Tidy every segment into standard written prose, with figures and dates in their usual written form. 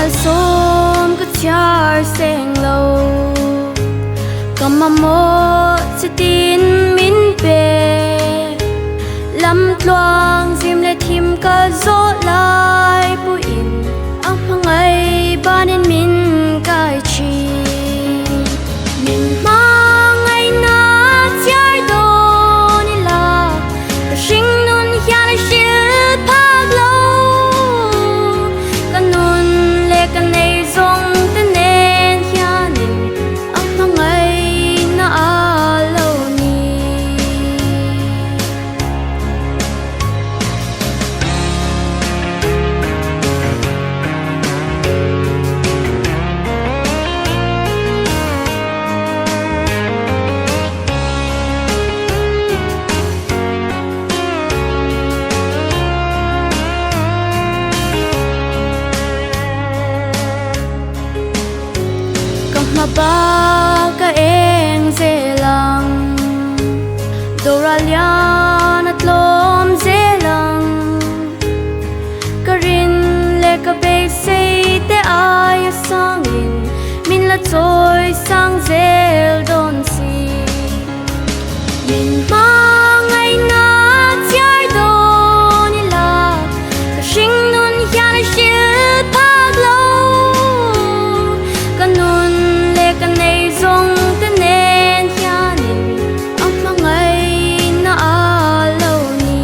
Malsawm ka chhiar seng lo Ka mamawh chitin min pe Lamtluang zim leh thim ka zawh lai pawhin A hmangaih banin min kai thin Min hmangaihna chhiar dawn ila Ka hringnun hian a hrilh phak lo Ka nun leh ka nei zawng te nen hianin a hmangaihna a lo ni. Ka hma bak ka eng zel ang Dawrah lian a tlawm zel ang Ka rin leh ka beisei te aia sangin min la chawi sang zel dawn si. Min hmangaihna chhiar dawn ila ka hringnun hian a hrilh phak lo. Ka nun leh ka nei zawng te nen hianin a hmangaihna a lo ni.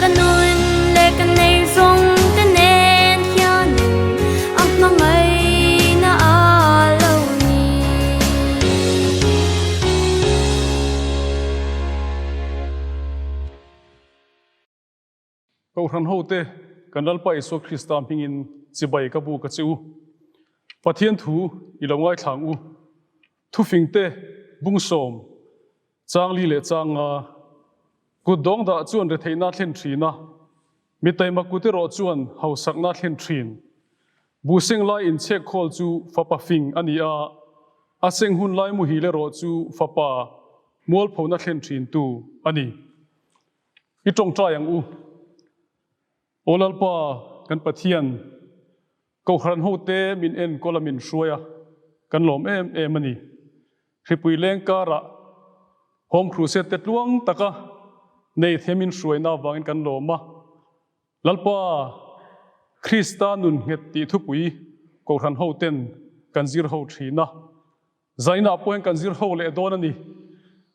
Ka nun leh ka nei zawng te nen hianin a hmangaihna a lo ni. Kohhran hote, kan Lalpa Isua Krista hmingin chibai ka bu ka che u. Pathian thu i lo ngaithlang u. Thufingte bungsawm, changli leh changa kut dawng dah chuan retheihna thlen thin a, mi taima kut erawh chuan hausakna thlen thin. Buhseng lai inchhek khawl chu fapa fing a ni a, a seng hun lai muhil erawh chu fapa mualphona thlen thintu a ni. I tawngtai ang u. Aw Lalpa, kan Pathian, Kohhran hote min enkawl a min hruai a, kan lawm em em a ni. Hripui leng karah Home Crusade te tluang taka nei the min hruaina avangin kan lawm a. Lalpa, Krista nun nghet tih thupui Kohhran hoten kan zir ho thin a. Zainah pawhin kan zir ho leh dawn a ni.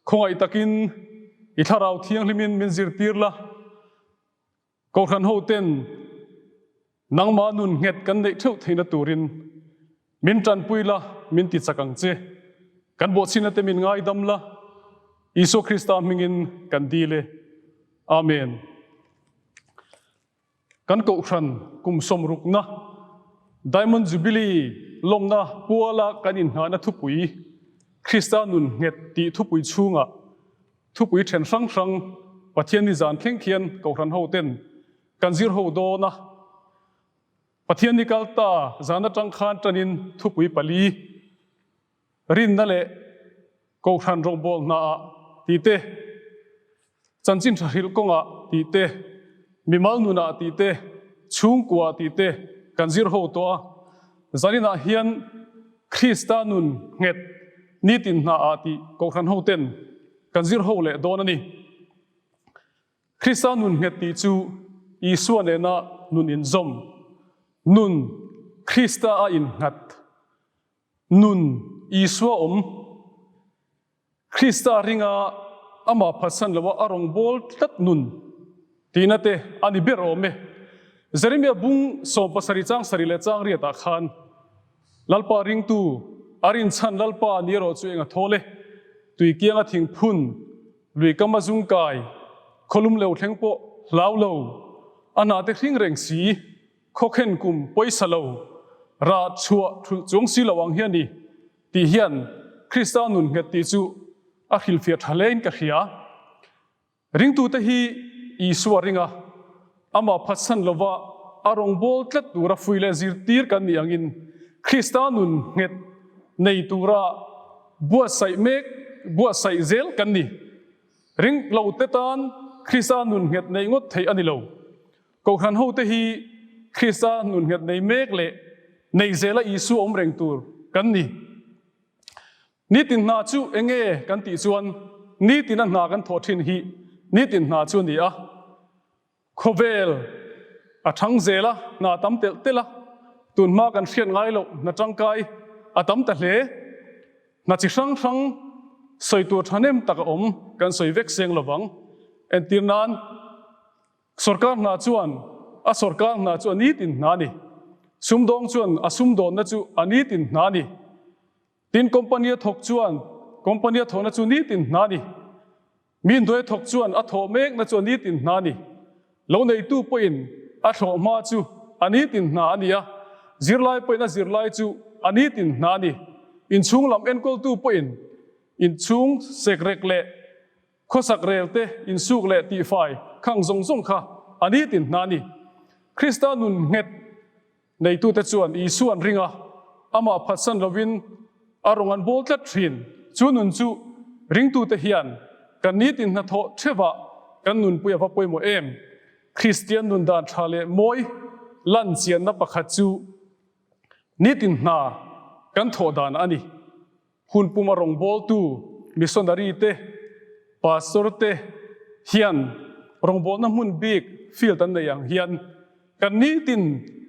Khawngaih takin i thlarau thianghlimin min zirtir la. Kohhran hoten nangmah nun nghet kan neih theuh theihna turin min tanpui la, min ti chak ang che. Kan bawhchhinna te min ngaidam la, Isua Krista hmingin kan dil e. Amen. Kan kohhran kum sawmrukna Diamond Jubilee lawmna puala kan inngahna thupui Krista nun nghet tih thupui chhungah Thupui then hrang hrang Pathian ni zan thleng khian Kohhran ho ten kan zir ho dawn a. Pathian ni kal ta zan atang khan tanin thupui pali rinna leh Kohhran rawngbâwl hnaah tih te, chanchin tha hrilh kawngah tih te, mimal nunah tih te, chhungkuaah tih te kan zir ho tawh a. Zaninah hian Krista nun nghet nitin hna ah tih Kohhran hoten kan zir ho leh dawn a ni. Krista nun nghet tih chu Isua nena nun inzawm, nun Krista a innghat, nun Isua awm, Krista ringa amah phatsan loa a rawngbâwl tlat nun tihna te a ni ber awm e. Jeremia bung 70 chang sarih leh chang riatah khan Lalpa ringtu a rinchhan Lalpa ni erawh chu eng a thawl e, tui kianga thingphun, lui kama zungkai, khawlum leu thleng pawh hlau lo, a hna te hring reng si, khawkhen kum pawisa lo, rah chhuah thulh chuang si lo ang hi a ni. Tih hian Krista nun nghet tih chu a hrilhfiah tha hlein ka hria. Ringtute hi Isua ringa amah phatsan lova a rawngbâwl tlat tura fui leh zirtir kan nih angin Krista nun nghet nei tura buatsaih mek buatsaih zel kan ni. Ring lote tan Krista nun nghet neih ngawt theih a ni lo. Kohhran hote hi Krista nun nghet nei mek leh nei zela Isua awm reng tur kan ni. Nitin hna chu enge kan tih chuan nitina hna kan thawh thin hi nitin hna chu a ni a. Khawvel a thang zel a, hna tam telh telh a, tunhma kan hriat ngai loh hna tangkai a tam ta hle. Hna chi hrang hrang sawi tur thahnem tak a awm kan sawi vek seng lovang. Entir nan Sorkar hna chuan a sorkar hna chu a nitin hna a ni. Sumdawng chuan a sumdawnna chu a nitin hna a ni. Tin company a thawk chuan company a thawhna chu nitin hna a ni. Mi hnuai thawk chuan a thawh mekna chu a nitin hna a ni. Lo neitu pawhin a thlawh hma chu a nitin hna a ni a, zirlai pawhin a zirlai chu a nitin hna a ni. Inchhung lam enkawltu pawhin inchhung sekrek leh Khawsak rel te, insuk leh tihfai khang zawng zawng kha a nitin hna a ni. Krista nun nghet neitute chuan Isua an ring a, amah phatsan lovin a rawn an bawl tlat thin. Chu nun chu ringtute hian kan nitin hnathawh theuhah kan nunpui a va pawimawh em? Kristian nun dan tha leh mawi lan chianna pakhat chu nitin hna kan thawh dan a ni. Hun puma rawngbawltu missionary te, pastor te hian rawngbawlna hmun bik field an nei ang hian kan nitin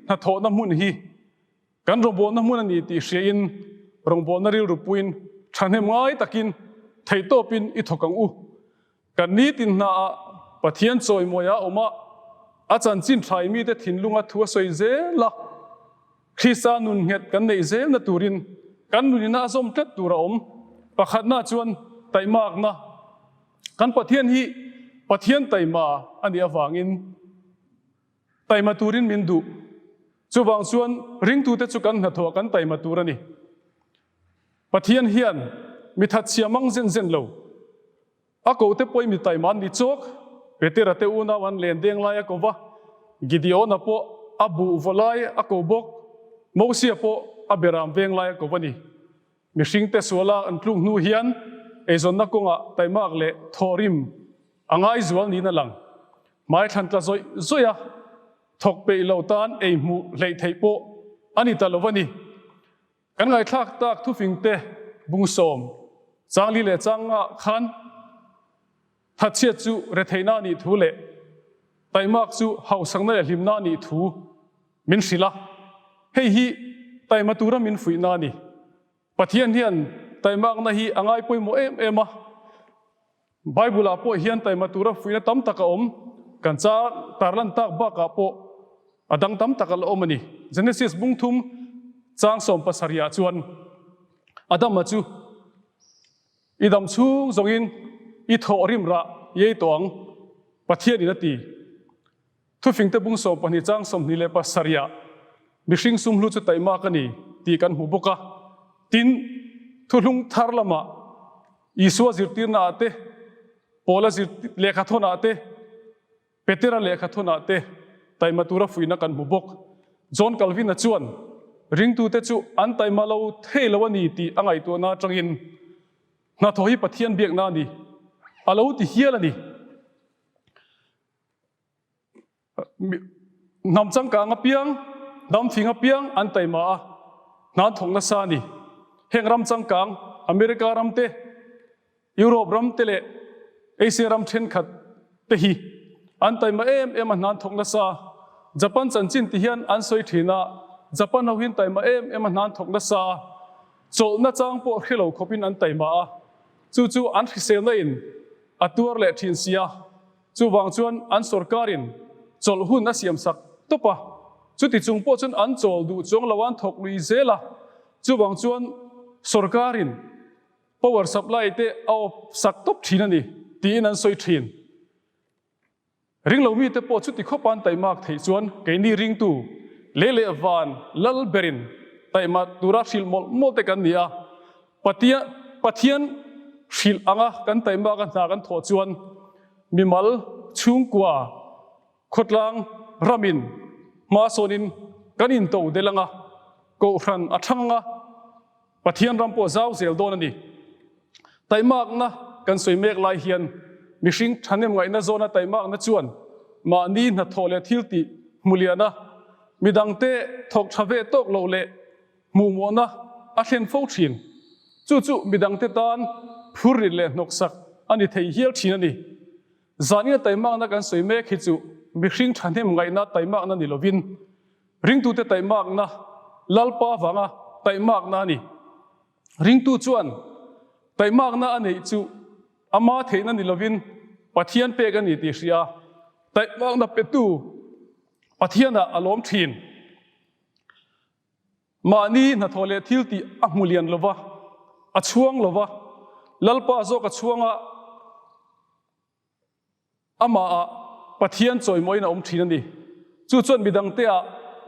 hnathawhna hmun hi kan rawngbawlna hmun a ni tih hriain rawngbawlna rilru puiin thahnem ngai takin theihtawpin i thawk ang u. Kan nitin hnaah Pathian chawimawi a awm a, a chanchin thlai mite thinlunga thu a sawi zel a. Krista nun nghet kan neih zelna turin kan nunina a zawm tlat tur a awm. Pakhatna chuan taimakna. Kan Pathian hi Pathian taima a nih avangin taima turin min duh. Chuvang chuan ringtute chu kan hnathawh kan taima tur a ni. Pathian hian mi thatchhia mang zen zen lo. A ko te pawh i mi taima an ni chawk. Petera te unau an len deng lai a ko va, Gideona pawh a buh vaw lai a ko bawk, Mosia pawh a beram veng lai a ko va ni. Mihring te suala an tluk hnu hian eizawnna kawngah taimak leh thawhrim a ngai zual niin a lang. Hmai thlan tla zawih zawih a, thawk peih lo tan ei hmuh hleih theih pawh a ni ta lo va ni. Kan ngaithlak tak thufingte bungsawm changli leh changa khan thatchhiat chu retheihna a nih thu leh taimak chu hausakna leh hlimna a nih thu min hrilh a. Hei hi taima tura min fuihna a ni. Pathian hian taimakna hi a ngai pawimawh em em a. Bible-ah pawh hian taima tura fuihna tam tak a awm. Kan char tarlan tak bakah pawh a dang tam tak a la awm a ni. Genesis bung thum chang 17 ah chuan Adama chu i dam chhung zawngin i thawh rim rah iei tawh ang, Pathianin a ti. Thufingte bung 12 chang 27 ah mihring sumhlu chu taimak a ni tih kan hmu bawk a. Tin, thuhlung thar lamah Isua zirtirna ah te, Paula lehkha thawn ah te, Petera lehkha thawn ah te taima tura fuihna kan hmu bawk. John Calvin-a chuan ringtute chu an taima lo thei lo a ni tih a ngaihtuahna atangin hnathawh hi Pathian biakna a ni a lo ti hial a ni. Hnam changkang apiang, hnam fing apiang an taima a, hna an thawk nasa a ni. Heng ram changkang, America ram te, Europe ram te leh Asia ram thenkhat te hi an taima em em a, hna an thawk nasa. Japan chanchin ti hian an sawi thin a, Japan ho hian taima em em a, hna an thawk nasa a, chawlhna chang pawh hre lo khawpin an taima a, chu chu an hriselna in a tuar leh thin sia. Chuvang chuan an sorkarin chawlh hun a siamsak tawp a, chuti chung pawh chuan an chawl duh chuang lo a, an thawk lui zel a. Chuvang chuan sorkarin power supply te a awp sak tawp thin a ni tiin an sawi thin. Ringlo mite pawh chuti khawpa an taimak theih chuan keini ringtu lei leh van lal berin taima tura hrilh mawlh mawlh te kan ni a. Pathian hrilh anga kan taimak a hna kan thawh chuan mimal chhungkua khawtlang ramin hma sawnin kan into del anga kohhran a thang anga Pathian ram pawh zau zel dawn a ni. Taimakna kan sawi mek lai hian mihring thahnem ngaihna zawna taimakna chuan mahni hnathawh leh thil tih hmuliana. Midangte thawk tha ve tawk loh leh hmuhmawhna a thlen fo thin. Chu chu midangte tan phurrit leh hnawksak a ni thei hial thin a ni. Zanina taimakna kan sawi mek hi chu mihring thahnem ngaihna taimakna ni lovin ringtute taimakna Lalpa vanga taimakna a ni. Ringtu chuan taimakna a neih chu ama theihna ni lovin Pathian pek a ni tih hria taimakna petu Pathianah a lawm thin. Mahni hnathawh leh thil tih a hmu lian lo va, a chhuang lo va, Lalpa zawk a chhuang a, amahah Pathian chawimawiin a awm thin a ni. Chu chuan midangteah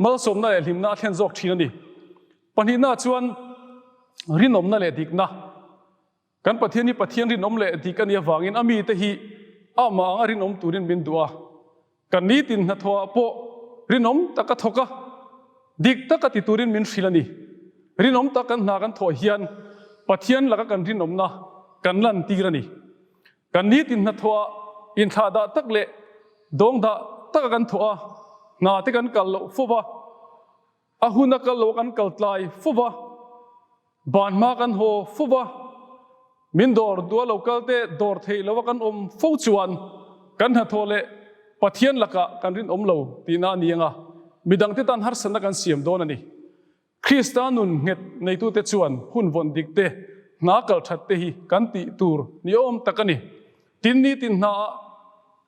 malsawmna leh hlimna a thlen zawk thin a ni. Pahnihna chuan rinawmna leh dikna. Kan Pathian hi Pathian rinawm leh dik a nih avangin a mite hi amah anga rinawm turin min duh a. Kan nitin hnathawhah pawh rinawm tak a thawk a, dik taka ti turin min hrilh a ni. Rinawm tak kan hna kan thawh hian Pathian laka kan rinawmna kan lantir a ni. Kan nitin hnathawhah inthlahdah tak leh dawngdah taka kan thawh a, hna te kan kal loh fo va, A hun a kal lo kan kal tlai fo va, ban hma kan haw fo va, min dawr duah lo kal te dawr theih lo a kan awm fo chuan kan hnathawh leh Pathian lakah kan rinawm lo tihna a ni ang a, midangte tan harsatna kan siam dawn a ni. Krista nun nghet neitute chuan hun vawn dik te, hna kal that te hi kan tih tur ni awm tak a ni. Tin ni tin hnaah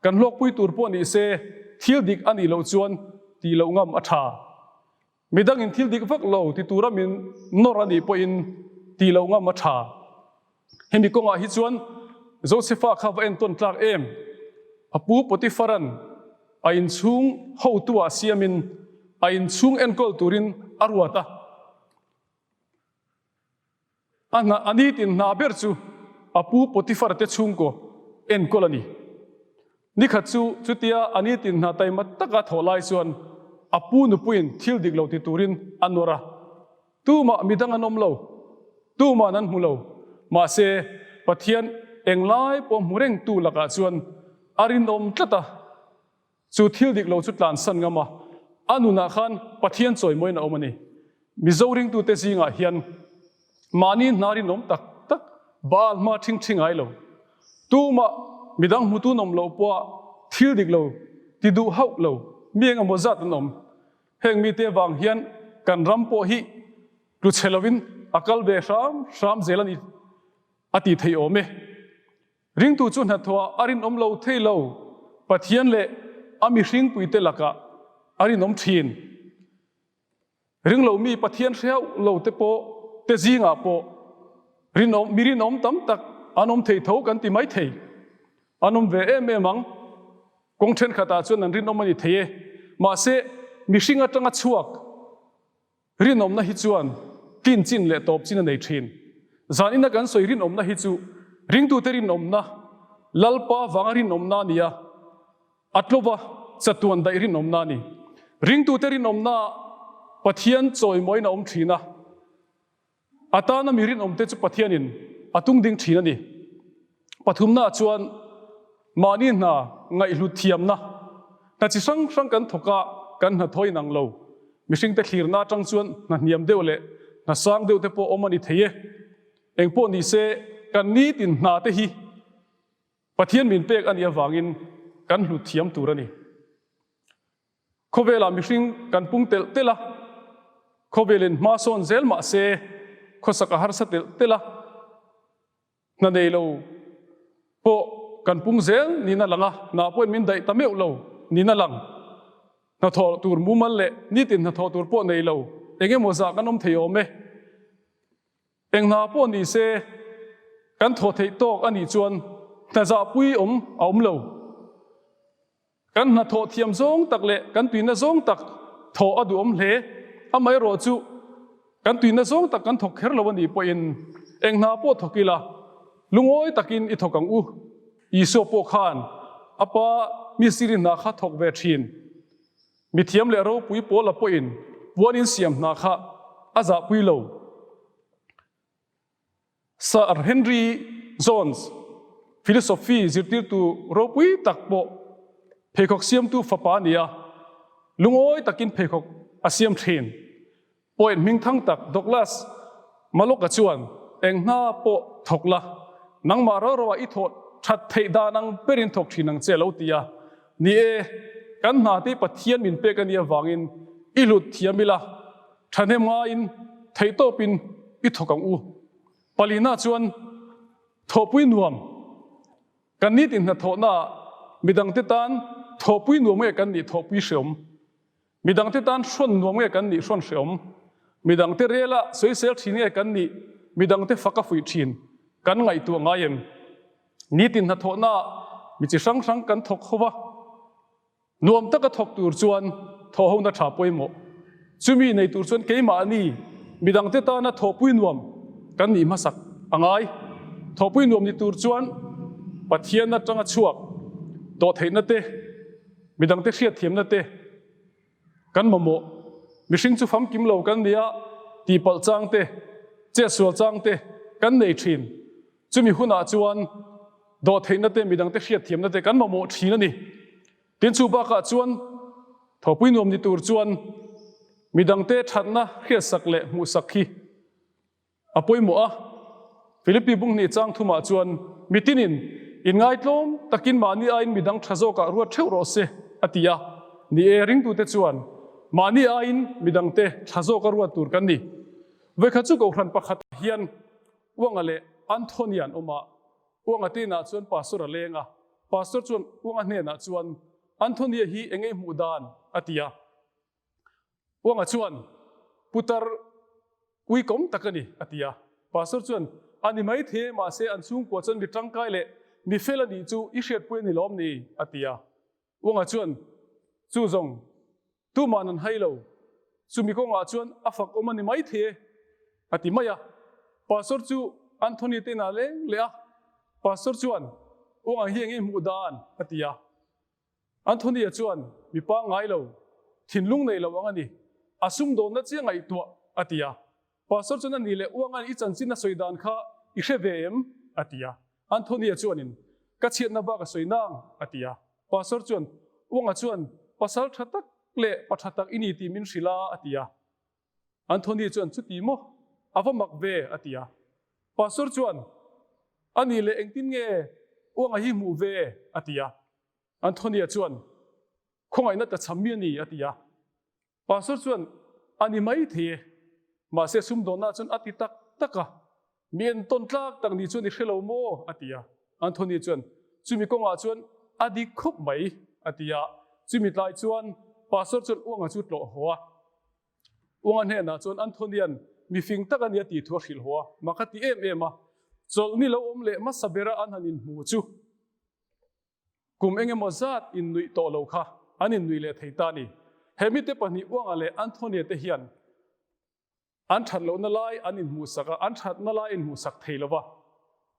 kan hlawkpui tur pawh ni se thil dik a nih loh chuan tih loh ngam a tha. Midangin thil dik vak lo ti tura min nawr a nih pawhin tih loh ngam a tha. Hemi kawngah hi chuan Josefa kha va entawn tlak em? A pu Potifaran a inchhung hotuah siamin a inchhung enkawl turin a ruat a. A hna a nitin hna ber chu a pu Potifar te chhungkaw enkawl a ni. Nikhat chu chutia a nitin hna taima taka thawh lai chuan a pu nupuiin thil dik lo ti turin a nawr a. Tumah midang an awm lo, tuma'n an hmu lo. Mahse, Pathian englai pawh hmu rengtu lakah chuan a rinawm tlat a. Chu thil dik lo chu tlansan ngam a, a nunah khan Pathian chawimawiin a awm a ni. Mizo ringtute zingah hian mahni hna rinawm tak tak Baal hma ṭhing ṭhi ngai lo. Tumah midang hmutu nawm loh pawha thil dik lo ti duh hauh lo mi eng emaw zat an awm. Heng mite avang hian kan ram pawh hi tlu chhe lovin a kal ve hram hram zel a ni a tih theih awm e. Ringtu chu hnathawhah a rinawm lo thei lo, Pathian leh a mihringpuite lakah a rinawm thin. Ringlo mi Pathian hre hauh lo te pawh te zingah pawh rinawm mi rinawm tam tak an awm thei tho kan ti mai thei. An awm ve em em ang. Kawng thenkhatah chuan an rinawm a ni thei e. Mahse, mihring atanga chhuak Rinawmna hi chuan tlin chin leh tawp chin a nei thin. Zanina kan sawi rinawmna hi chu ringtute rinawmna, Lalpa vanga rinawmna a ni a, a tlova chatuan daih rinawmna a ni. Ringtute rinawmnaah Pathian chawimawiin a awm thin a, a tana mi rinawmte chu Pathianin a tung ding thin a ni. Pathumnaah chuan mahni hna ngaihhlut thiamna, hna chi hrang hrang kan thawk a, kan hna thaw inang lo. Mihringte thlirna atang chuan hna hniam deuh leh hna sang deuh te pawh awm a ni thei e. Engpawh ni se, kan nitin hna te hi Pathian min pek a nih avangin kan hlut thiam tur a ni. Khawvelah mihring kan pung telh telh a, khawvelin hma sawn zel mah se khawsak a harsa telh telh a, hna nei lo pawh kan pung zel niin a lang a, hna pawhin min daih ta meuh lo niin a lang. Hnathawh tur mumal leh nitin hnathawh tur pawh nei lo eng emaw zah kan awm thei awm e. Eng hna pawh ni se kan thawh theih tawk a nih chuan hna zahpui awm a awm lo. Kan hnathawh thiam zawng tak leh kan tuina zawng tak thawh a duhawm hle. Amaherawh chu kan tuina zawng tak kan thawk kher lo a nih pawhin eng hna pawh thawk ila lungawi takin i thawk ang u. Isua pawh khan a pa mistiri hna kha thawk ve thin. Mithiam leh ropui Paula pawhin puan insiam hna kha a zahpui lo. Sir Henry Jones, philosophy zirtirtu ropui tak pawh pheikhawk siamtu fapa a ni a, lungawi takin pheikhawk a siam thin. Point hmingthang tak Douglas Mallock-a chuan eng hna pawh thawk la, nangmah rau rauah i thawh that theih dan ang berin thawk thin ang che a lo ti a. Ni e, kan hna te Pathian min pek a nih avangin i hlut thiam ila, thahnem ngaiin theihtawpin i thawk ang u. Palina chuan thawhpui nuam Kan nitin hnathawhnaah midangte tan thawhpui nuam nge kan nih thawhpui hreawm? Midangte tan hrawn nuam nge kan nih hrawn hreawm? Midangte rela sawisel thin nge kan nih midangte fak a fuih thin? Kan ngaihtuah ngai em? Nitin hnathawhnaah mi chi hrang hrang kan thawk ho va. Nuam taka thawk tur chuan thawhhona tha pawimawh. Chumi nei tur chuan keimahni midangte tana thawhpui nuam kan nih hmasak a ngai. Thawhpui nuam ni tur chuan Pathian atanga chhuak dawhtheihna te, midangte hriatthiamna te kan mamawh. Mihring chu famkim lo kan nia tihpalh chang te, chetsual chang te kan nei thin. Chumi hunah chuan dawhtheihna te, midangte hriatthiamna te kan mamawh thin a ni. Tin, chu bakah chuan thawpui nuam ni tur chuan midangte thatna hriatsak leh hmuhsak hi a pawimawh a. Philippi bunghnih chang thumah chuan mitinin inngaitlawm takin mahni aiin midang tha zawkah ruat theuh rawh se a ti a. Ni e, ringtute chuan mahni aiin midangte tha zawka ruat tur kan ni. Vawikhat chu kohhran pakhatah hian Uanga leh Anthony an awm a, Uanga te inah chuan Pastor a leng a, Pastor chuan Uanga hnenah chuan, Anthony-a hi eng ei hmuh dan? a ti a. Uanga chuan, Putar uikawm tak a ni, a ti a. Pastor chuan, A ni maithei e, mahse an chhungkua chuan mi tangkai leh mi fel a nih chu i hriatpui a ni lawm ni? a ti a. Uanga chuan, Chu zawng, Tuman an hai lo. Chumi kawngah chuan a fak awm a ni mai thei e, a ti mai a. Pastor chu Anthony te inah leng leh a. Pastor chuan, Aw ang hi eng i hmuh dan? a ti a. Anthony-a chuan, Mi pangngai lo, thinlung nei lo ang a ni. A sumdawnna chiah ngaihtuah, a ti a. Pastor chuan a ni leh uangain i chanchin a sawi dan kha i hre ve em? a ti a. Anthony-a chuanin, Ka chhiatna bak a sawi nang, a ti a. Pastor chuan, Uanga chuan pasal tha tak leh pa tha tak i ni tih min hrilh a, a ti a. Anthony chuan, Chuti maw? A va mak ve, a ti a. Pastor chuan, A nih leh engtin nge Uanga hi hmuh ve? a ti a. Anthony-a chuan, Khawngaihna ta cham mi a ni, a ti a. Pastor chuan, A ni mai thei e, mahse sumdawnna chuan a ti tak tak a, mi entawn tlak tak ni chuan i hre lo maw? a ti a. Anthony chuan, Chumi kawngah chuan a dik khawp mai, a ti a. Chumi tlai chuan Pastor chuan Uanga chu tlawh haw a. Uanga hnenah chuan Anthony-a'n mi fing tak a nia tih thu a hrilh haw a, mak a ti em em a. Chawlhni lo awm leh hmasa bera an han inhmu chu Kum engemaw zat innuih tawh lo kha an innuih leh thei ta a ni. He mite pahnih Uanga leh Anthony-a te hian an that lohna lai an inhmuhsak a, an thatna lai inhmuhsak thei lo va.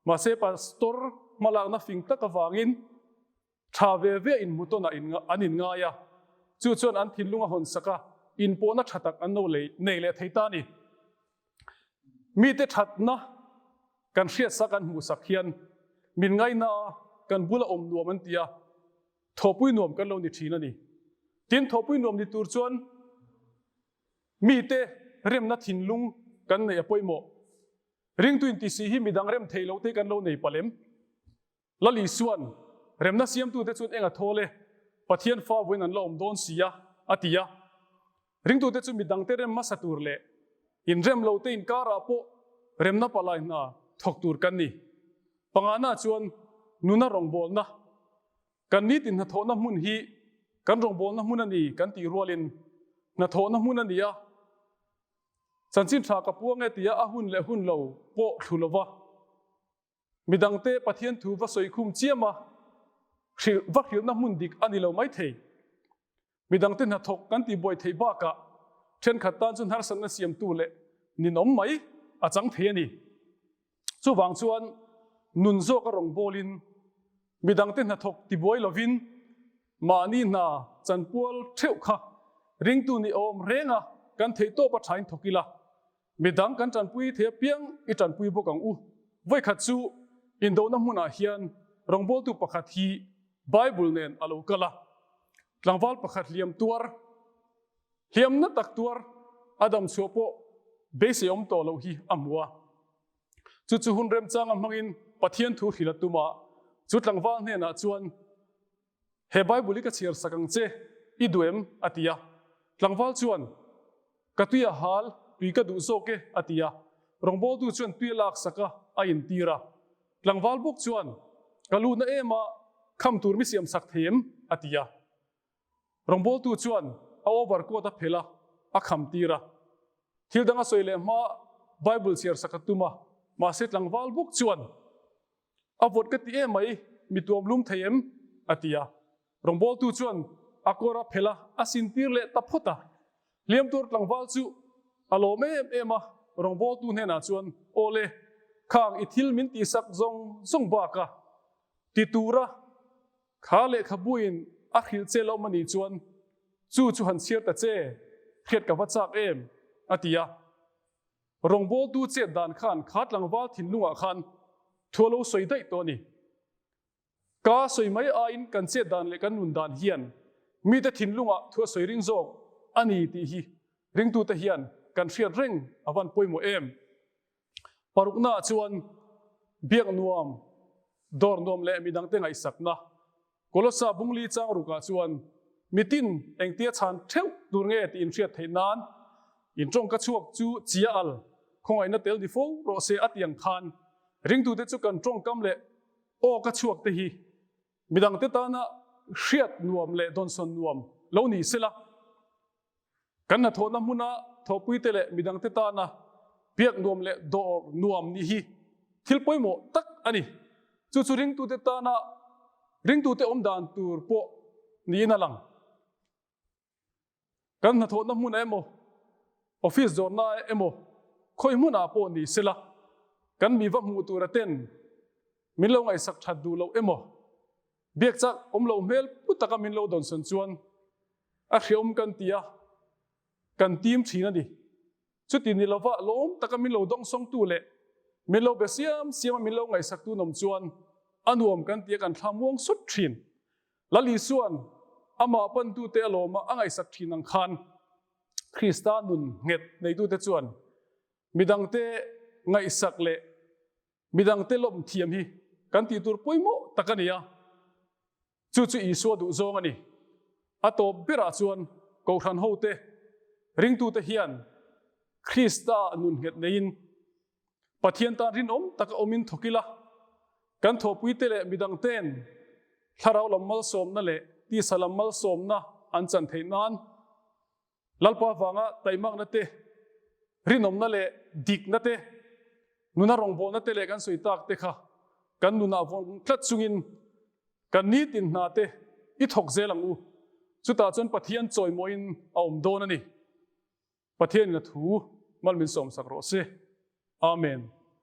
Mahse pastor hmalakna fing tak avangin tha ve ve inhmutawnah an inngai a, chu chuan an thinlung a hawnsak a, inpawhna tha tak an lo nei leh thei ta a ni. Mite thatna kan hriatsak an hmuhsak hian min ngaina a, kan bula awm nuam an ti a, thawhpui nuam kan lo ni thin a ni. Tin, thawhpui nuam ni tur chuan mite remna thinlung kan neih a pawimawh. Ringtu intisi hi midang rem theih loh te kan lo nei palem. Lal Isua'n, Remna siamtute chuan eng a thawl e, Pathian fa vawiin an la awm dawn si a, a ti a. Ringtute chu midangte rem hmasa tur leh inrem lote inkarah pawh remna palai hna thawk tur kan ni. Pangana chuan nuna rawngbawlna, kan nitin hnathawhna hmun hi kan rawngbawlna hmun a ni kan tih rualin hnathawhna hmun a ni a, chanchin tha ka puang e tia a hun leh hun lo pawh thlu lova, Midangte Pathian thu va sawi khum chiam a, hrilh va hrilhna hmun dik a ni lo mai thei. Midangte hnathawk kan tihbuai theih bakah thenkhat tan chuan harsatna siamtu leh ninawm mai a chang thei a ni. Chuvang chuan nun zawka rawngbawlin midangte hnathawk tibuai lovin mahni hna chanpual theuh kha ringtu ni awm renga kan theihtawp a thain thawk ila, Midang kan tanpui thei apiang i tanpui bawk ang u. Vawikhat chu indona hmunah hian rawngbawltu pakhat hi Bible nen a lo kal a. Tlangval pakhat hliam tuar Hliamna tak tuar a dam chhuah pawh beisei awm tawh loh hi a hmu a. Chu chu hun remchanga hmangin Pathian thu hrilh a tum a, chu tlangval hnenah chuan, He Bible hi ka chhiar sak ang che, i duh em? a ti a. Tlangval chuan, Ka tui a hal, tui ka duh zawk e, a ti a. Rawngbawltu chuan tui a lak sak a, a intir a. Tlangval bawk chuan, Ka luhna em a, kham tur mi siam sak thei em? a ti a. Rawngbawltu chuan a overcoat a phelh a, a kham tir a. Thil dang a sawi leh hma Bible chhiar sak a tum a, mahse tlangval bawk chuan, A vawt ka ti em mai, mi tuam lum thei em? a ti a. Rawngbawltu chuan a kawr a phelh a, a sin tir leh ta phawt a. Hliam tur tlangval chu a lawm em em a, rawngbawltu hnenah chuan, Aw le, khang i thil min tihsak zawng zawng bak a, ti tura Kha lehkhabuin a hrilh che lo mani chuan chu chu han chhiar ta che, hriat ka va chak em? a ti a. Rawngbawltu chet dan khan kha tlangval thinlungah khan thu a lo sawi daih tawh a ni. Ka sawi mai aiin kan chet dan leh kan nun dan hian mite thinlungah thu a sawi ring zawk a ni tih hi ringtute hian kan hriat reng a van pawimawh em? Paruknaah chuan biak nuam, dawr nuam leh midangte ngaihsakna. Kolossa bungli chang rukah chuan mitin engtia chhan theuh tur nge tih inhriat theih nan in tawngka chhuak chu chia al khawngaihna tel ni fo rawh se a tiang khan ringtute chu kan tawngkam leh aw ka chhuak te hi midangte tana hriat nuam leh dawnsawn nuam lo ni sela. Kan hnathawhna hmuna thawhpuite leh midangte tana biak nuam leh dawr nuam nih hi thil pawimawh tak a ni. Chu chu ringtute tana ringtute awm dan tur pawh niin a lang. Kan hnathawhna hmunah emaw, office zawrhna emaw, khawi hmunah pawh ni sela, kan mi va hmuh tura ten min lo ngaihsak that duh loh emaw, biak chak awm lo hmel pu taka min lo dawnsawn chuan A hreawm kan ti a, kan tim thin a ni. Chuti ni lova lawm taka min lo dawngsawngtu leh min lo be siam siama min lo ngaihsaktu nawm chuan a nuam kan ti a, kan thla muang sut thin. Lal Isua'n amah pantute a lawma a ngaihsak thin ang khan Krista nun nghet neitute chuan midangte ngaihsak leh midangte lawm thiam hi kan tih tur pawimawh tak a ni a. Chu chu Isua duh zawng a ni. A tawp berah chuan Kohhran hote, ringtute hian Krista nun nghet neiin Pathian tan rinawm taka awmin thawk ila, kan thawhpuite leh midangte'n thlarau lam malsawmna leh tisa lam malsawmna an chan theih nan Lalpa vanga taimakna te, rinawmna leh dikna te, nuna rawngbawlna te leh kan sawi tak te kha kan nunah vawng tlat chungin kan nitin hna te i thawk zel ang u. Chutah chuan Pathian chawimawiin a awm dawn a ni. Pathianin a thu mal min sawmsak rawh se. Amen.